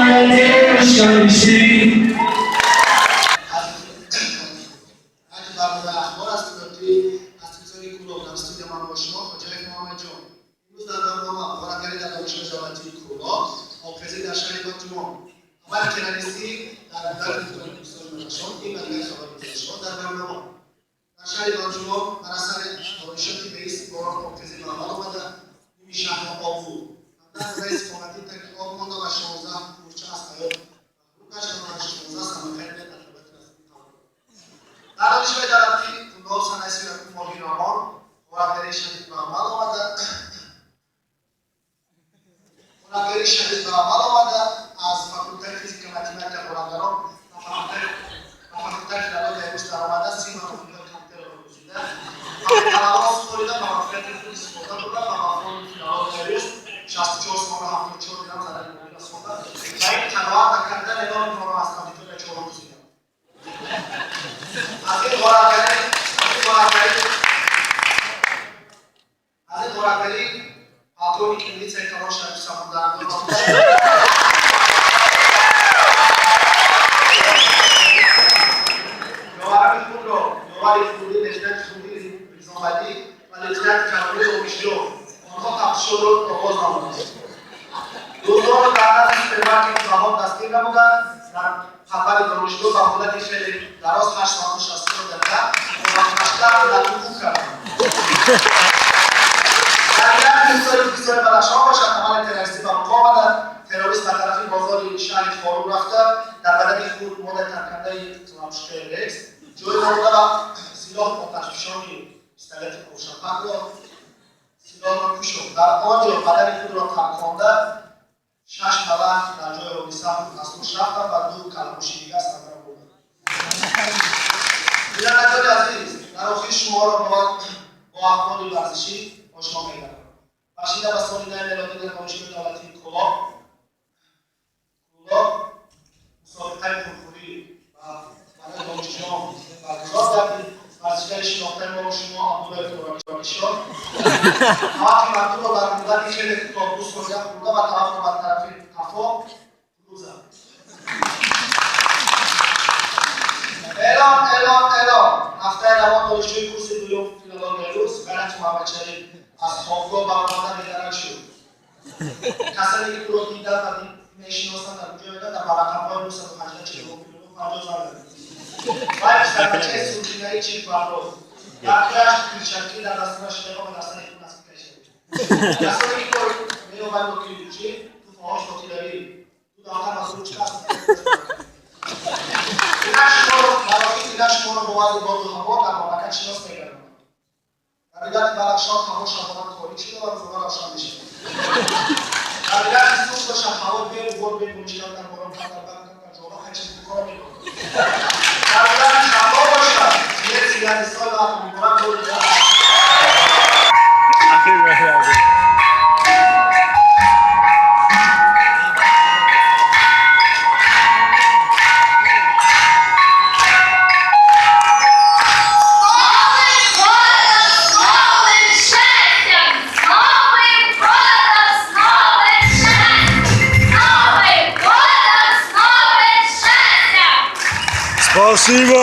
Моя девушка мечты. Ҳади барномаи ахбор аз телевизиони аз телевизиони Кӯлоб дар студия ман бо шумо Хоҷаев Муҳаммадҷон. Имрӯз дар барнома ғоратгарӣ дар донишгоҳи давлатии Кӯлоб, обхезӣ дар шаҳри Панҷумон, амали террористӣ дар вилояти Мухтори Кӯҳистони Бадахшон, ин ва дигар хабаргузоришҳо дар барнома. Дар шаҳри Панҷумон бар асари боришоти беист борон обхезӣ ба амал омада, ними шаҳрро об буд. 17 раиси иқоматӣ таги об монда ва 16 мӯрча аз ҳаёт маҳрум гаштанд ва 16 самакай дар табиати расмӣ қарор дорад. Дар донишгоҳи давлатии Кӯлоб санаи 31 моҳи равон ғоратгарии шадид ба амал омада, аз факултаи физика математика ғоратгарон ба факултаи филологияи рус даромада, 30 маротиба компютерро дуздида, талабаро супорида, ба манфиати худ истифода бурда ва ба фонди филологияи рус 64 сомона 74 дирам зарари молӣ расонда ва ин қаноат накарда, эълони онро аз аудитория чорум дуздиданд. Аз ин ғоратгарӣ полковники милитсияи калон Шариф Самондарандор ёварони худро, ёвари хурдӣ лейтенанти хурдӣ Ризомалӣ ва лейтенанти калонӣ Омишҷон, онҳо тафтишотро оғоз намуданд. Дуздонро дар назди супермаркети Баҳор дастгир намуданд. Дар хабари донишгоҳ ба муддати хеле дароз, 8 соату 64 дақиқа, бо лату кӯб карданд. Дар вилояти Мухтори Кӯҳистони Бадахшон бошад, амали террористӣ ба вуқӯъ омада. Террорист ба тарафи бозори шаҳри Хорум рафта, дар бадани худ моддаи таркандаи лапушкаи рекс ҷой намуда ва силоҳи оташфишони пистолети обшапакро силоҳро кушод. Дар он ҷо бадани худро тарконда, шаш малах дар ҷои ҳодиса аз ҳуш рафтанд ва ду калапуши дигар сардара бурданд. Бинандагони азиз, дар охир шуморо бо ахбори варзишӣ ошно мегардам. Бахшида ба соли нави мелодӣ дар донишгоҳи давлатии Кӯлоб мусобиқаи пурхӯрӣ барои донишҷӯён баргузор гардид. Варзишгари шинохтаи мо шумо Абдуллоев Тоrakишон таваққи мардумро дар муддати хеле кӯтоҳ, 2 сония, хӯрда ва таваққро ба тарафи қафо фурӯ зад. Эълон, эълон, эълон! Ҳафтаи равон донишҷӯи курси дуюм филологияи рус Ғайрати Муҳаммадшариф аз хобгоҳ баромада бедарак шуд. Касоне ки ӯро диданд ва мешиносанд, дар куҷо медонанд, ба рақамҳои 918 49 50 занг занед. Вай писарбачаи сурхинаи чиркбардоз, дар тояш пирчакӣ, дар дастонаш шиша ва дар сари худ носки кашида буд. Касоне ки кор меёбанд ё ки чӣ туҳфаҳош хотиравӣ, ду дафтар ва ручка аст. Инак шуморо дар охир, инак шуморо бо вазъи боду ҳаво дар мамлакат шинос мегардонам. Дар вилояти Бадахшон ҳаво шабона торик шуда ва рӯзона равшан мешавад. Дар вилояти Суғд бошад, ҳаво беғубор, бебориш, камтар борон, камтар барф, камтар ҷола, ҳар чизи бикора меборад. Дар вилояти Хатлон бошад, зери сол ва муборак бод. Ахир. С Новым годом, с новым счастьем! С Новым годом, с новым счастьем! С Новым годом, с новым счастьем! Спасибо!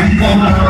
Ай,